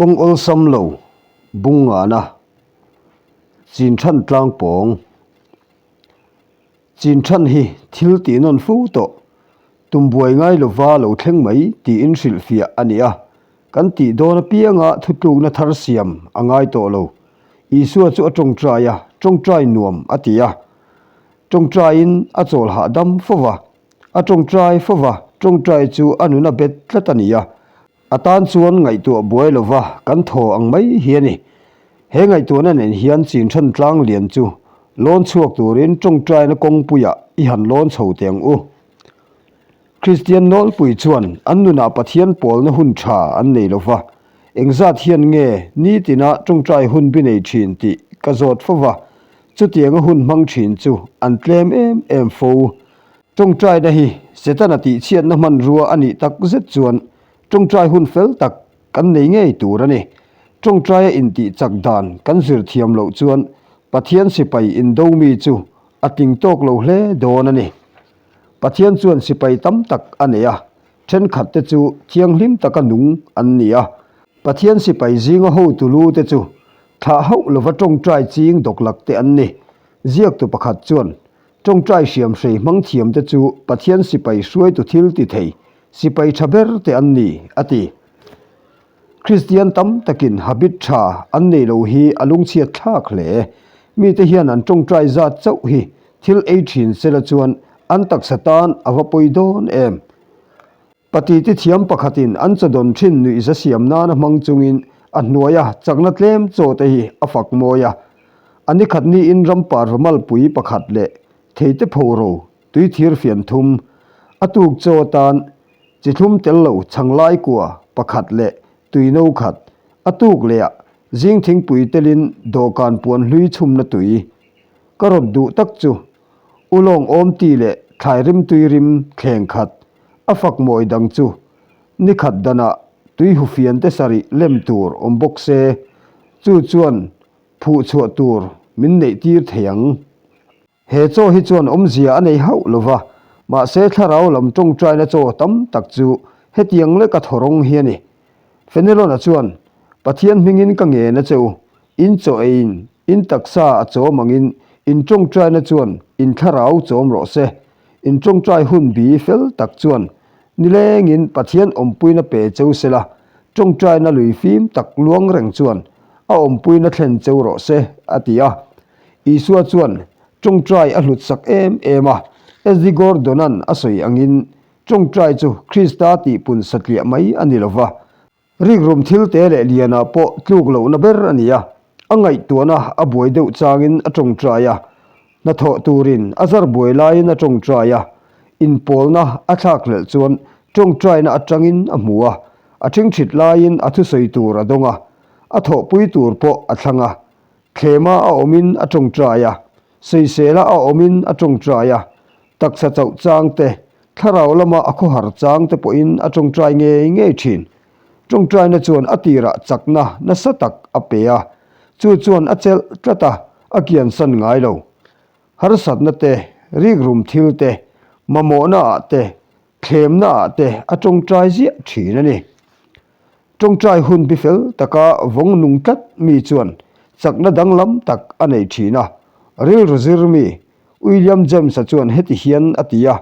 Kawng awlsam lo, bung ngana, chin than tlang pawng. Chin than hi thil tih nawn fo tawh, tum buai ngai lova lo thleng mai tiin hrilhfiah a ni a, kan tih dawn apianga thutlukna thar siam a ngai tawh lo. Isua chu a tawngtai a, tawngtai nuam a ti a. Tawngtaiin a chawl hahdam fo va, a tawngtai fo va, tawngtai chu a nun a bet tlat a ni a. A tan chuan ngaihtuah buai lova kan thaw ang mai hi a ni. He ngaihtuahna nen hian Chinṭhan tlang lian chu lawn chhuak turin ṭawngṭaina kawngpuiah i han lawn chho teh ang u. Kristian nawlpui chuan an nunah Pathian pawlna hun ṭha an nei lova, engzat hian nge nitina ṭawngṭai hun bi nei ṭhin tih ka zawt fo va, chutianga hun hmang ṭhin chu an tlem em em fo. Ṭawngṭaina hi Setana tihchhiatna hmanrua a nih tak zet chuan ṭawngṭai hun fel tak kan nei ngei tur a ni. Ṭawngṭaia intih chak dan kan zir thiam loh chuan Pathian sipai indo mi chu a tling tawk lo hle dawn a ni. Pathian chuan sipai tam tak a nei a, ṭhenkhatte chu thianghlim taka nung an ni a. Pathian sipai zinga hotu lu te chu thlah hauh lova ṭawngṭai ching dawklak te an ni. Ziaktu pakhat chuan Ṭawngṭai hriamhrei hmang thiamte chu Pathian sipai hruaitu thil ti thei, sipai ṭha ber te an ni, a ti. Kristian tam takin habit ṭha an nei lo hi a lungchhiat thlak hle. Mite hian an ṭawngṭai zat chauh hi thil ei ṭhin sela chuan an taksa tan a va pawi dawn em? Patiti thiam pakhatin an chawdawn thin nuihza siam nana hmang chungin a hnuaia chakna tlem chaw te hi a fak mawi a. A nikhat niin rampar vamalpui pakhat leh theite phoro tuithir fian thum, a tuk chaw atan chi thlum tel lo chhanglai kua pakhat leh tui no khat, a tuk lehah zing thingpui telin dawhkan puan hlui chhumna tui. Ka rawt duh tak chu Ulawng awm ti leh thlai rimtui rim thleng khat a fak mawi dang chu ni khat danah tui hufian te sarih lem tur awm bawk se, chu chuan phuh chhuah tur min neih tir thei ang. He chaw hi chuan awmzia a nei hauh lo va, mahse thlarau lam tawngtaina chaw tam tak chu hetiang leka thaw rawng hi a ni. Fenelon-a chuan, Pathian hmingin ka ngen a che u, in chaw eiin In taksa a chawm angin in tawngtaina chuan in thlarau chawm rawh se. In tawngtai hun bi fel tak chuan nilengin Pathian awmpuina pe cheu se la, tawngtaina lui fim tak luang reng chuan a awmpuina thlen cheu rawh se, a ti a. Isua chuan tawngtai a hlut sak em em a, SD Gordon-a'n a sawi angin tawngtai chu Krista tihpun satliah mai a ni lo va, Rikrum thil te leh lianah pawh tluk lohna ber a ni a, a ngaihtuahna a buai deuh changin a tawngtai a, hnathawh turin a zar buai laiin a tawngtai a, inpawlna a thlakhlelh chuan tawngtaina atangin a hmu a, a thingthit laiin a thusawi tur a dawng a, a thawhpui tur pawh a thlang a, thlema a awmin a tawngtai a, sawisela a awmin a tawngtai a, taksa chauh chang te, Thlarau lama a khawhar chang te pawhin a tawngtai ngei ngei thin. Tawngtaina chuan a tirah chakna nasa tak a pe a, chu chuan a chelh tlat a, a kiansan ngai lo. Harsatna te, rikrum thil te, mamawhna ah te, thlemna ah te a tawngtai ziah thin a ni. Tawngtai hun bi fel taka vawng nung tlat mi chuan chakna danglam tak a nei thin a, rilru zir mi William James-a chuan heti hian a ti a,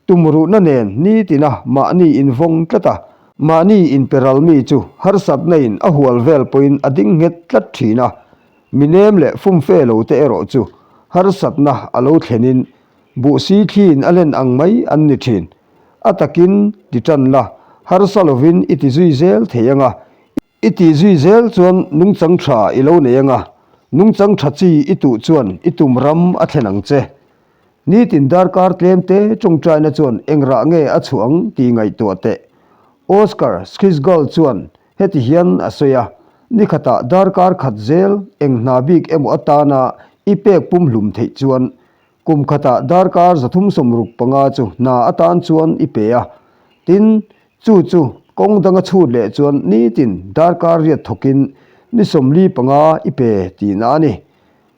Tumruhna nen nitina mahni invawng tlat a, mahni inperal mi chu harsatna in a hual vel pawhin a ding nghet tlat thin a, mi nem leh fumfe lo te erawh chu harsatna a lo thlenin buhsi thliin a len ang mai an ni thin. A takin ti tan la, harsa lovin i ti zui zel thei ang a, I tih zui zel chuan nungchang tha i lo nei anga, nungchang tha chi i tuh chuan i tum ram a thlen ang che. Nitin darkar tlem te tawngtaina chuan engrah nge a chhuah ang tih ngaihtuah teh. Oscar Schizgall chuan heti hian a sawi a, Nikhatah darkar khat zel eng hna bik emaw atana i pek pumhlum theih chuan Kum khatah darkar 365 chu hna atan chuan i pe a, tin, chu chu kawng danga chhut leh chuan nitin darkar riat thawkin ni 45 i pe tihna a ni.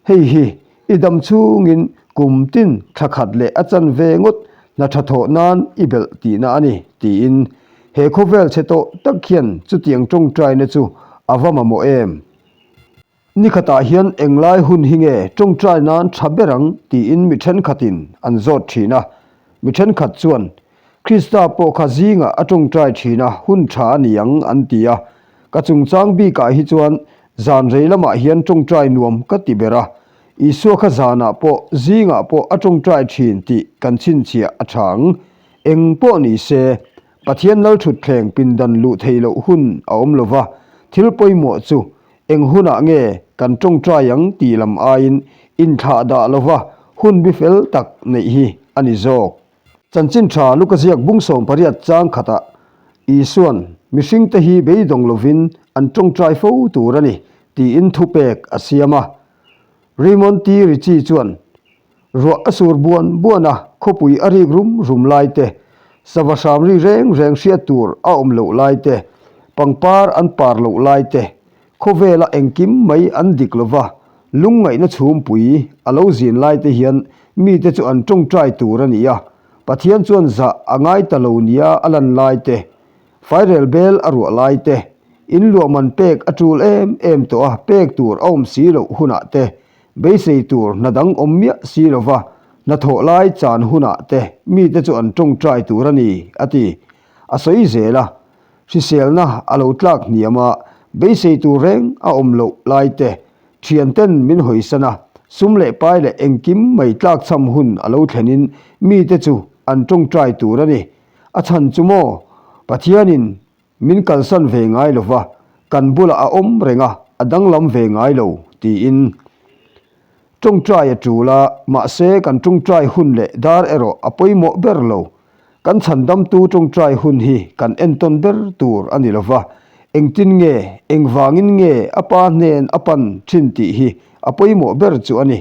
Hei hi i dam chhungin kum tin thla khat leh a chan ve ngawt hna tha thawh nan i belh tihna a ni, tiin he khawvel chhe tawh tak hian chutiang tawngtaina chu A va mamawh em? Ni khatah hian englai hun hi nge ṭawngṭai nan ṭha ber ang tiin mi ṭhenkhatin an zawt ṭhin a. Mi ṭhenkhat chuan, Krista pawh kha zingah a ṭawngṭai ṭhin a, hun ṭha a ni ang an ti a. Ka chungchang bikah hi chuan zan rei lamah hian ṭawngṭai nuam ka ti ber a. Isua kha zanah pawh, zingah pawh a ṭawngṭai ṭhin tih kan chhinchhiah a ṭha ang. Eng pawh ni se, Pathian lalṭhutthleng pindan luh theih loh hun a awm lo va, thil pawimawh chu eng hunah nge kan ṭawngṭai ang tih lam aiin inthlah dah lo va hun bi fel tak neih hi a ni zawk. Chanchin ṭha Luka ziak bung 18 chang khatah Isua'n mihringte hi beidawng lovin an ṭawngṭai fo tur a ni tiin thupek a siam a. Raymond T. Ritchie chuan Ruah a sur buan buan a, khawpui a rik rum rum lai te, sava hram ri reng reng hriat tur a awm loh lai te, pangpar an par loh lai te, khawvela engkim mai an dik lo va, lungngaihna chhumpui a lo zin lai te hian mite chu an tawngtai tur a ni a, Pathian chuan zah a ngai ta lo nia a lan lai te, fairel bel a ruah lai te, in luahman pek a tul em em tawh a, pek tur a awm si loh hunah te, Beisei tur hna dang awm miah si lova hnathawh lai chan hunah te mite chu an tawngtai tur a ni, a ti. A sawi zel a, hriselna a lo tlak hniam a, beisei tur reng a awm loh lai te, thianten min hawisan a, sum leh pai leh engkim mai tlakchham hun a lo thlenin mite chu an tawngtai tur a ni. A chhan chu maw? Pathianin Min kalsan ve ngai lo va, kan bulah a awm reng a, a danglam ve ngai lo, tiin tawngtai a tul a, mahse kan tawngtai hun leh dar erawh a pawimawh ber lo. Kan chhandamtu tawngtai hun hi kan entawn ber tur a ni lo va, engtin nge, engvangin nge a pa hnen a pan thin tih hi a pawimawh ber chu a ni.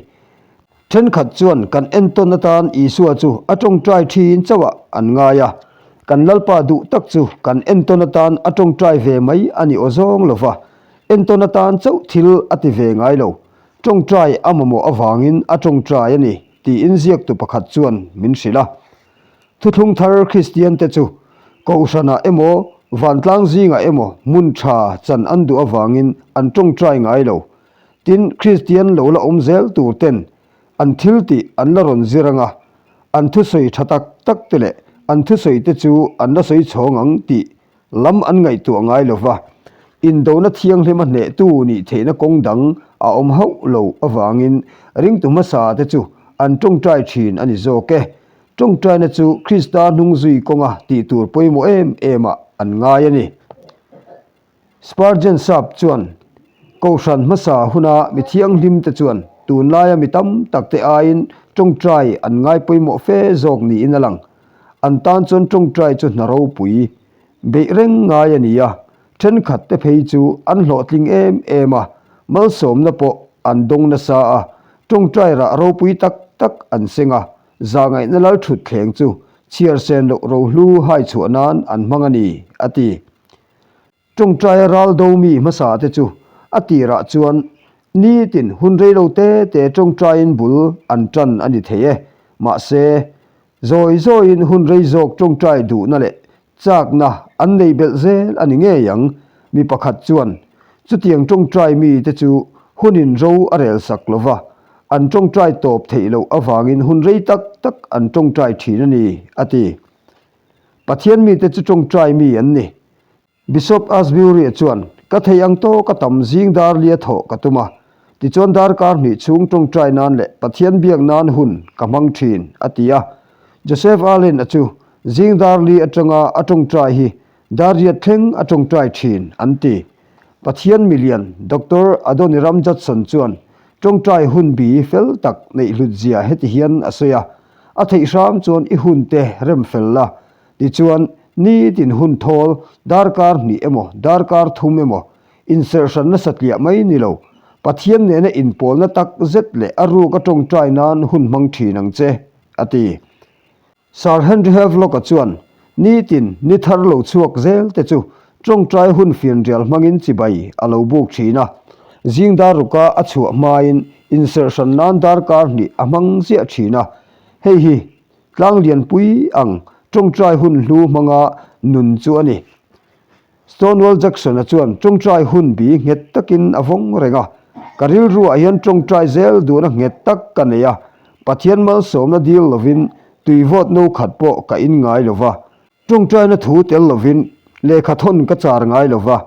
Thenkhat chuan kan entawn atan Isua chu a tawngtai thin chauhah an ngai a, kan Lalpa duh tak chu kan entawn atan a tawngtai ve mai a ni aw zawng lo va, entawn atan chauh thil a ti ve ngai lo, tawngtai a mamawh avangin a tawngtai a ni tiin ziaktu pakhat chuan min hrilh a. Thuthlung thar Kristiante chu Kohhranah emaw vantlang zingah emaw hmun tha chan an duh avangin an tawngtai ngai lo. Tin, Kristian lo la awm zel tur ten an thil tih an la rawn zir anga, an thusawi tha tak tak te leh an thusawi te chu an la sawi chhawng ang tih lam an ngaihtuah ngai lo va, indona thianghlima hnehtu nih theihna kawng dang a awm hauh lo avangin ringtu hmasa te chu an tawngtai thin a ni zawk e. Tawngtaina chu Krista hnungzui kawnga tih tur pawimawh em em ah an ngai a ni. Spurgeon sap chuan, Kohhran hmasa huna mi thianghlimte chuan tunlaia mi tam takte aiin tawngtai an ngai pawimawh fe zawk niin a lang. An tan chuan tawngtai chu hna ropui beih reng ngai a ni a, thenkhatte phei chu an hlawhtling em em a, malsawmna pawh an dawng nasa a, tawngtai rah ropui tak tak an seng a, zahngaihna lalthutthleng chu chhiar sen loh rohlu hai chhuah nan an hmang a ni, a ti. Tawngtaia ral do mi hmasa te chu a tirah chuan nitin hun rei lo te te tawngtaiin bul an tan a ni thei e. Mahse, zawi zawiin hun rei zawk tawngtai duhna leh chakna an nei belh zel a ni ngei ang. Mi pakhat chuan chutiang tawngtai mi te chu hunin ro a rel sak lo va, an tawngtai tawp theih loh avangin hun rei tak tak an tawngtai thin a ni, a ti. Pathian mite chu tawngtai mi an ni. Bishop Asbury-a chuan, Ka thei ang tawk a tam zing dar lia thawh ka tum a, tichuan darkar hnih chhung tawngtai nan leh Pathian biak nan hun ka hmang thin, a ti a. Joseph Allen-a chu zing dar li atanga a tawngtai hi dar riat thleng a tawngtai thin, an ti. Pathian milian Doctor Adoniram Judson chuan tawngtai hun bi fel tak neih hlut zia heti hian a sawi a, A theih hram chuan i hun te rem fel la, tichuan nitin hun thawl darkar hnih emaw darkar thum emaw inserhran nasa tliah mai ni lo, Pathian nena inpawlna tak zet leh a ruk a tawngtai nan hun hmang thin ang che, a ti. Sir Henry Havelock-a chuan nitin ni thar lo chhuak zel te chu tawngtai hun fianrial hmangin chibai a lo buk thin a, zing dar ruka a chhuah hmain inserhran nan darkar hnih a hmang ziah thin a, hei hi tlang lianpui ang tawngtai hun hlu hmanga nun chu a ni. Stonewall Jackson-a chuan ṭawngṭai hun bi nghet takin a vawng reng a, Ka rilruah hian ṭawngṭai zel duhna nghet tak ka nei a, Pathian malsawmna dil lovin tui vawt no khat pawh ka in ngai lo va. Ṭawngṭaina thu tel lovin lehkha thawn ka char ngai lo va,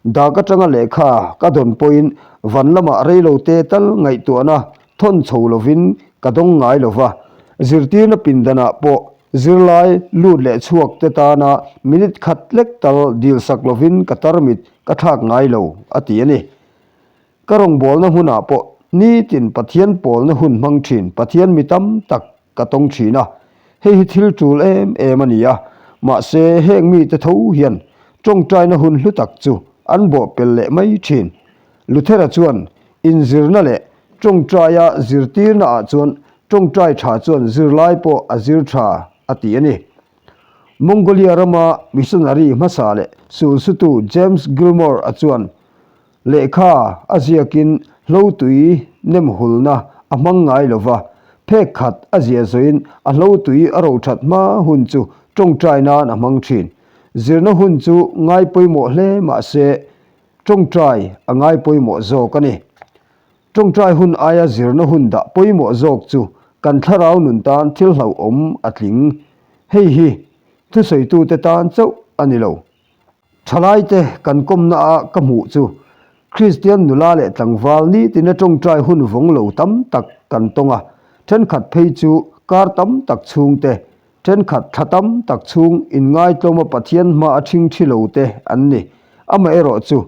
dak aṭanga lehkha ka dawn pawhin van lamah reilote tal ngaihtuahna thawn chho lovin ka dawng ngai lo va, zirtirna pindanah pawh zirlai lut leh chhuak te tana minute khat lek tal dilsak lovin ka tarmit ka thlak ngai lo, a ti a ni. Ka rawngbawlna hmunah pawh nitin Pathian pawlna hun hmang thin Pathian mi tam tak ka tawng thin a, hei hi thil tul em em a ni a, mahse heng mite tho hian tawngtaina hun hlu tak chu an bawhpelh leh mai thin. Luthera chuan inzirna leh tawngtaia zirtirna ah chuan tawngtai tha chuan zirlai pawh a zir tha a ti a ni. Mongolia rama missionary hmasa leh sulsutu James Gilmour-a chuan Lehkha a ziakin hlotui nem hulna a hmang ngai lo va, phek khat a zia zawin a hlotui a rothat hma hun chu tawngtai nan a hmang thin. Zirna hun chu ngai pawimawh hle mah se tawngtai a ngai pawimawh zawk a ni. Tawngtai hun aia zirna hun dah pawimawh zawk chu kan thlarau nun tan thil hlauhawm a tling. Hei hi thusawitute tan chauh a ni lo. Thalaite kan kawmna a ka hmuh chu Kristian nula leh tlangval nitina tawngtai hun vawng lo tam tak kan tawng a, thenkhat phei chu kar tam tak chhungte, thenkhat thla tam tak chhung inngaitlawma Pathian hma a thingthi lo te an ni. Amaherawh chu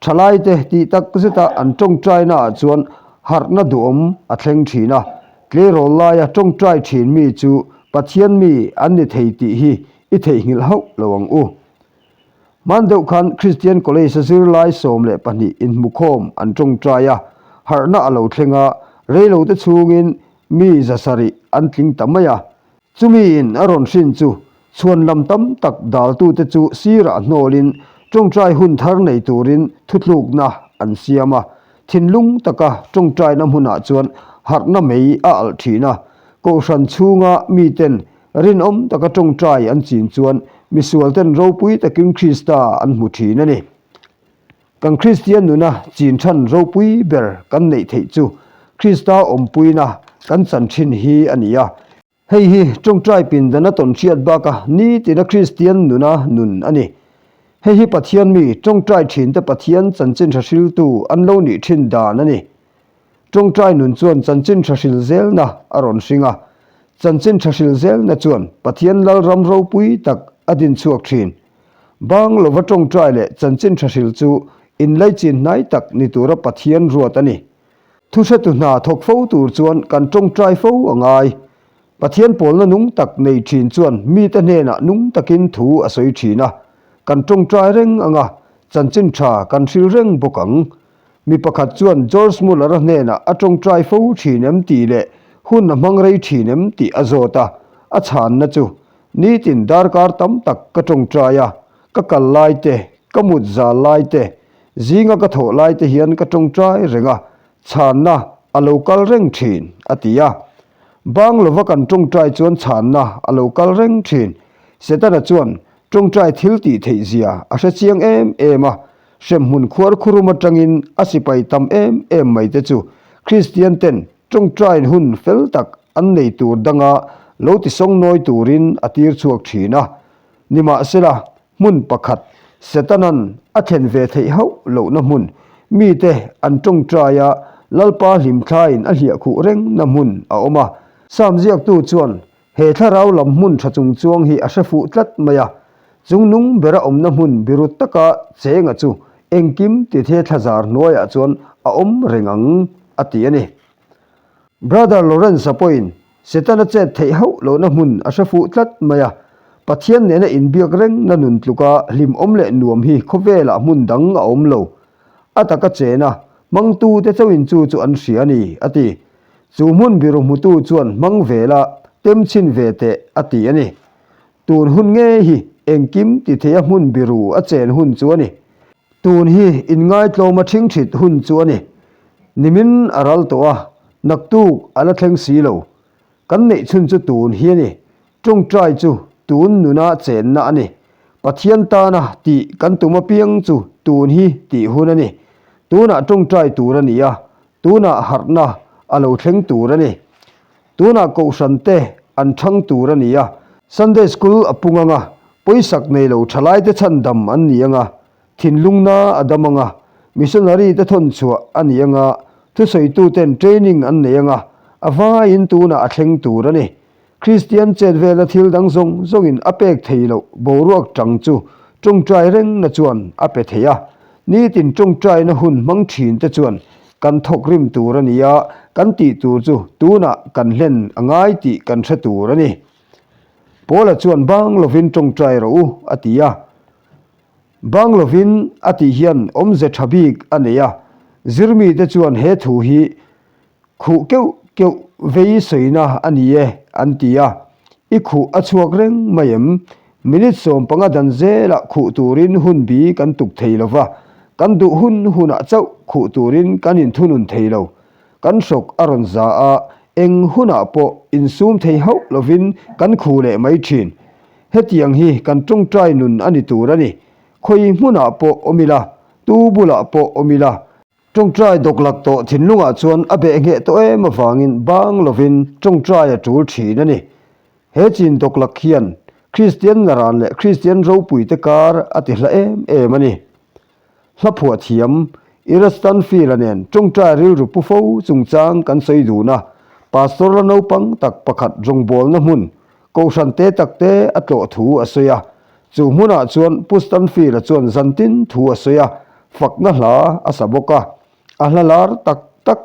thalaite tih tak zeta an tawngtaina ah chuan harhna duhawm a thleng thin a, tleirawl laia tawngtai thin mi chu Pathian mi an ni thei tih hi i theihnghilh hauh lo ang u. Hman deuh khan Christian College-a zirlai 12 inhmukhawm an tawngtai a, harhna a lo thleng a, reilote chhungin mi 700 an tling ta mai a. Chumiin a rawn hrin chu chhuan lam tam tak daltute chu sirah hnawlin tawngtai hun thar nei turin thutlukna an siam a. Thinlung taka tawngtaina hmunah chuan harhna mei a alh thin a, kohhran chhunga miten Rinawm taka tawngtai an chin chuan misualten ropui takin Krista an hmu thin a ni. Kan Kristian nuna chin than ropui ber kan neih theih chu Krista awmpuina kan chan thin hi a ni a. Hei hi tawngtai pindana tawnhriat baka nitina Kristian nuna nun a ni. Hei hi Pathian mi tawngtai thinte Pathian chanchin tha hriltu an lo nih thin dan a ni. Tawngtai nun chuan chanchin tha hril zelna a rawn hring a, chanchin tha hril zelna chuan Pathian Lalram ropui tak a din chhuak thin. Bang lova tawngtai leh chanchin tha hril chu inlaichin hnai tak ni tura Pathian ruat a ni. Thuhretu hna thawk fo tur chuan kan tawngtai fo a ngai. Pathian pawlna nung tak nei thin chuan mite hnenah nung takin thu a sawi thin a, kan tawngtai reng ang a, chanchin tha kan hril reng bawk ang. Mi pakhat chuan George Muller-a hnenah a tawngtai fo thin em tih leh hun a hmang rei thin em tih a zawt a, a chhanna chu, Nitin darkar tam tak ka tawngtai a, ka kal lai te, ka mut zal lai te, zinga ka thawh lai te hian ka tawngtai reng a, chhanna a lo kal reng thin, a ti a. Bang lova kan tawngtai chuan chhanna a lo kal reng thin. Setana chuan tawngtai thil tih theih zia a hre chiang em em a, Hremhmun khuar khurum atangin a sipai tam em em mai te chu Kristian ten tawngtain hun fel tak an nei tur danga lo tisawngnawi turin a tir chhuak thin a. Nimahsela, hmun pakhat Setanan a thlen ve theih hauh lohna hmun, mite an tawngtai a, Lalpa hlimthlain a hliahkhuh rengna hmun a awm a. Sam ziaktu chuan He thlarau lam hmun tha chung chuang hi a hre fuh tlat mai a, chung nung bera awmna hmun birut taka chenga chu engkim tithe thlazar hnuaiah chuan a awm reng ang, a ti a ni. Brother Lawrence-a pawhin Setana chet theih hauh lohna hmun a hre fuh tlat mai a, Pathian nena inbiak rengna nun tluka hlimawm leh nuam hi khawvelah hmun dang a awm lo. A taka chena hmangtute chauhin chu chu an hria a ni, a ti. Chu hmun biru hmutu chuan hmang ve la, tem chhin ve teh, a ti a ni. Tun hun ngei hi engkim ti theia hmun biru a chen hun chu a ni. Tun hi inngaitlawma ṭhingṭhit hun chu a ni. Nimin a ral tawh a, naktuk a la thleng si lo. Kan neih chhun chu tun hi a ni. Ṭawngṭai chu tun nuna chenna a ni. Pathian tana tih kan tum apiang chu tun hi tih hun a ni. Tunah tawngtai tur a ni a, tunah harhna a lo thleng tur a ni. Tunah kohhran te an thang tur a ni a, Sunday School a pung ang a, pawisak nei lo thalaite chhandam an ni ang a, thinlungna a dam ang a, missionary te thawn chhuah a ni ang a, thusawituten training an nei ang a, a vaiin tunah a thleng tur a ni. Kristian chet vela thil dang zawng zawngin a pek thei loh boruak tang chu tawngtai rengna chuan a pe thei a. Nitin tawngtaina hun hmang thin te chuan kan thawk rim tur a ni a, kan tih tur chu tunah kan hlen a ngai tih kan hre tur a ni. Paula chuan bang lovin tawngtai rawh u a ti a. Bang lovin a tih hian awmze tha bik a nei a, zirmite chuan he thu hi Khuh keuh keuh vei sawina a ni e, an ti a. I khuh a chhuak reng mai em? Minute 15 dan zelah khuh turin hun bi kan tuk thei lo va, kan duh hun hunah chauh khuh turin kan inthunun thei lo. Kan hrawk a rawn za a, eng hunah pawh insum thei hauh lovin kan khuh leh mai thin. Hetiang hi kan tawngtai nun a ni tur a ni. Khawi hmunah pawh awm ila, tu bulah pawh awm ila, Ṭawngṭai dawklak tawh thinlungah chuan a beh ngheh tawh em avangin bang lovin ṭawngṭai a ṭul ṭhin a ni. He chin dawklak hian Kristian naran leh Kristian ropuite kar a ti hla em em a ni. Hla phuah thiam Ira Stanfield-a nen ṭawngṭai rilru pu fo chungchang kan sawi dun a, Pastor la naupang tak pakhat rawngbawlna hmun Kohhran te tak te a tlawh thu a sawi a. Chu hmunah chuan Pu Stanfield-a chuan zantin thu a sawi a, fakna hla a sa bawk a. A hla lar tak tak,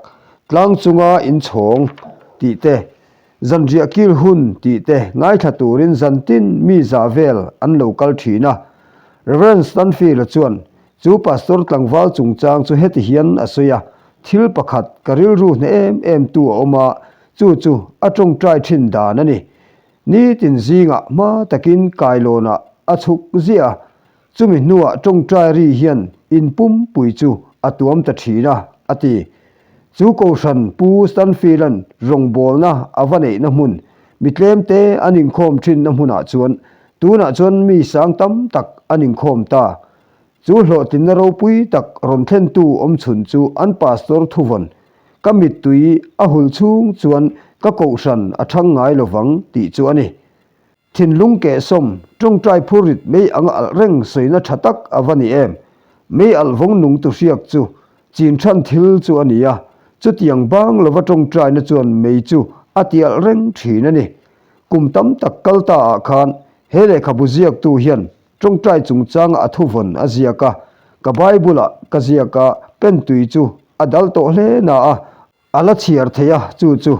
tlang chunga inchhawng tih te, zanriah kil hun tih te ngaithla turin zantin mi zah vel an lo kal thin a. Rev. Stanfield-a chuan chu pastor tlangval chungchang chu heti hian a sawi a, Thil pakhat ka rilru hneh em em tu a awm a, chu chu a tawngtai thin dan a ni. Nitin zingah hma takin kailawnah a chhuk ziah a, chumi hnuah tawngtai ri hian in pumpui chu a tuam ta thin a, a ti. Chu Kohhran Pu Stanfield-a'n rawngbawlna a va neihna hmun, mi tlemte an inkhawm thinna hmunah chuan tunah chuan mi sang tam tak an inkhawm ta. Chu hlawhtlinna ropui tak rawn thlentu awmchhun chu an pastor thuvawn Ka mittui a hul chhung chuan ka kohhran a thang ngai lo vang tih chu a ni. Thinlung kehsawm, tawngtai phur rit mei anga alh reng sawina tha tak a va ni em? Mei alh vawng nung tu hriak chu chin than thil chu a ni a, chutiang bang lova tawngtaina chuan mei chu a ti alh reng thin a ni. Kum tam tak kal ta ah khan he lehkhabu ziaktu hian Tawngtai chungchanga a thuvawn a ziak a, ka Bible-ah ka ziak a, pen tui chu a dal tawh hle na a, a la chhiar thei a, chu chu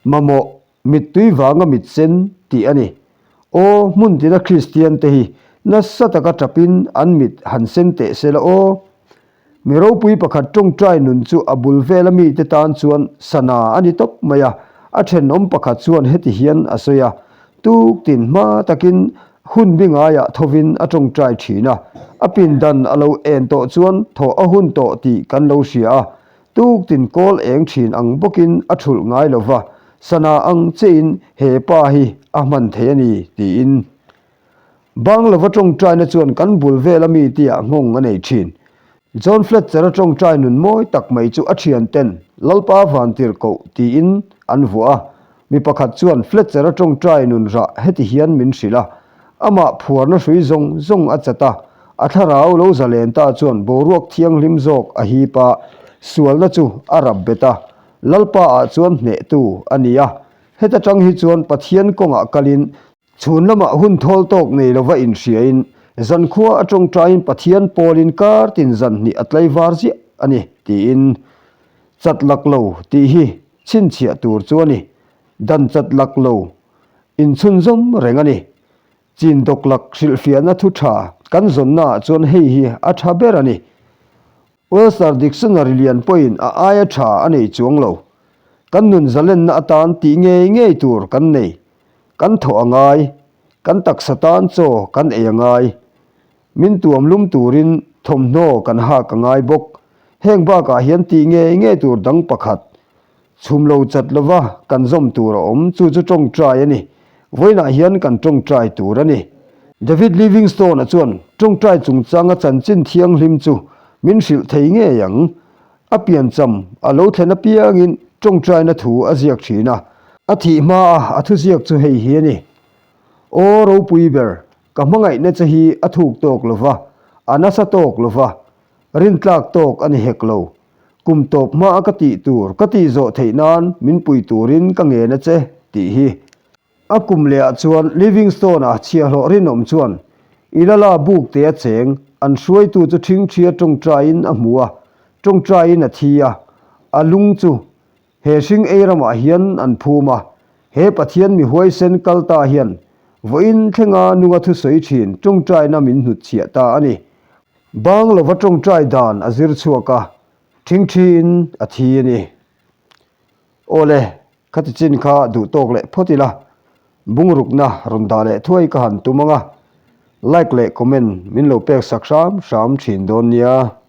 mamawh mittui vanga mit sen tih a ni. Aw, hmun tina Kristian te hi nasa taka tapin an mit han sen teh se la aw. Mi ropui pakhat tawngtai nun chu a bul vela mite tan chuan sana a ni tawp mai a, a thenawm pakhat chuan heti hian a sawi a, Tuk tin hma takin hun bi ngaiah thovin a tawngtai thin a, a pindan a lo en tawh chuan thawh a hun tawh tih kan lo hria a, tuk tin kawl eng thin ang bawkin a thulh ngai lo va, sana ang chiahin he pa hi a hman thei a ni tiin. Bang lova tawngtaina chuan kan bul vela mi tia nghawng a nei thin. John Fletcher-a tawngtai nun mawi tak mai chu a thianten Lalpa Vantirhkoh tiin an vuah a. Mi pakhat chuan Fletcher-a tawngtai nun rah heti hian min hrilh a, Amah phuarna hrui zawng zawng a chat a, a thlarau lo zalen ta chuan boruak thianghlim zawk a hip a, sualna chu a rap bet a, Lalpa-ah chuan hnehtu a ni a. Heta tang hi chuan Pathian kawngah kalin Chhun lamah hun thawl tawk nei lova inhriain, zankhua a tawngtaiin Pathian pawlin kar tin zan hnih a tlaivar ziah a ni, tiin chat lak lo tih hi chhinchhiah tur chu a ni. Dan chat lak lo inchhunzawm reng a ni. Chin dawk lak hrilhfiahna thu tha kan zawnnaah chuan hei hi a tha ber a ni. Webster Dictionary lian pawhin a aia tha a nei chuang lo. Kan nun zalenna atan tih ngei ngei tur kan nei. Kan thawh a ngai. Kan taksa tan chaw kan ei a ngai. Min tuam lum turin thawmhnaw kan hak a ngai bawk. Heng bakah hian tih ngei ngei tur dang pakhat Chhum lo chat lova kan zawm tur a awm, chu chu tawngtai a ni. Vawiinah hian kan tawngtai tur a ni. David Livingstone-a chuan ṭawngṭai chungchanga chanchin thianghlim chu min hrilh thei ngei ang. A piancham a lo thlen apiangin ṭawngṭaina thu a ziak ṭhin a. A thih hmaa a thuziak chu hei hi a ni, Aw ropui ber, ka hmangaihna che hi a thuk tawk lo va, a nasa tawk lo va, rintlak tawk a ni hek lo. Kum tawp hmaa ka tih tur ka tih zawh theih nan min pui turin ka ngen a che, tih hi. A kum lehah chuan Livingstone-a chhiahhlawh rinawm chuan Ilala buk te a cheng, an hruaitu chu ṭhingṭhia ṭawngṭaiin a hmu a, ṭawngṭaiin a thi a, a lung chu he hring ei ramah hian an phum a, he Pathian mi huaisen kal ta hian vawiin thlenga nunga thusawi ṭhin ṭawngṭaina min hnutchhiah ta a ni. Bang lova ṭawngṭai dan a zir chhuak a, ṭhingṭhiin a thi a ni. Awle, khati chin kha duh tawk leh phawt ila, bungrukna rawn dah leh thuai ka han tum ang a, like leh comment min lo pek sak hram hram thin dawn nia.